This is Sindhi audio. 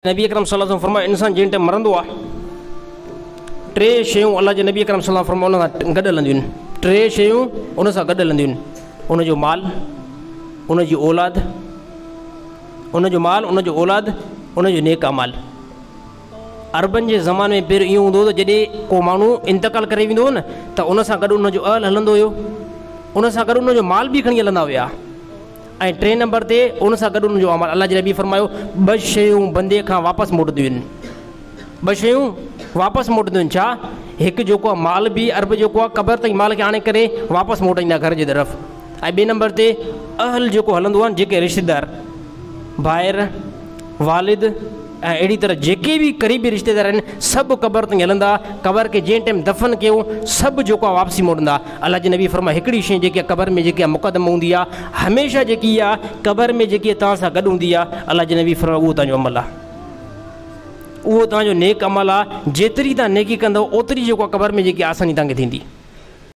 نبي اڪرم صلي الله عليه وسلم فرمايو، انسان جنهن ٽائيم مرندو آهي، ٽي شيون الله جي نبي اڪرم صلي الله فرمايو ان سان گڏ هلنديون آهن. ٽي شيون ان سان گڏ هلنديون آهن، ان جو مال، ان جي اولاد، ان جو مال، ان جو اولاد، ان جو نيڪ اعمال. عربن جي زماني ۾ پهريون اهو هوندو هو ته جڏهن ڪو ماڻهو انتقال ڪري ويندو هو نه ته ان سان گڏ ان جو اهل هلندو هيو، ان سان گڏ ان جو مال به کڻي هلندا هيا، ۽ ٽئين نمبر تي ان سان گڏ ان جو اعمال. الله جي نبي فرمايو، ٻه شيون بندي کان واپس موٽنديون آهن، ٻه شيون واپس موٽنديون آهن. ڇا؟ هڪ جيڪو آهي مال به عرب جيڪو آهي قبر تائين مال کي آڻي ڪري واپس موٽائيندا گهر جي طرف، ۽ ٻئي نمبر تي اهل جيڪو هلندو آهي، جيڪي رشتيدار، ڀائر، والد ۽ اهڙي طرح جيڪي به قريبي رشتيدار آهن سڀ قبر تائين هلندا. قبر کي جنهن ٽائيم دفن ڪيو سڀ جيڪو آهي واپسي موٽندا. الله جي نبي فرمايو، هڪڙي شيء جيڪي قبر ۾ جيڪي مقدم هوندي آهي، هميشه جيڪي آهي قبر ۾ جيڪي توهان سان گڏ هوندي آهي، الله جي نبي فرمايو اهو توهان جو عمل آهي، اهو توهان جو نيڪ عمل آهي. جيتري توهان نيڪي ڪندؤ اوتري جيڪو آهي قبر ۾ جيڪي آساني توهان کي ٿيندي.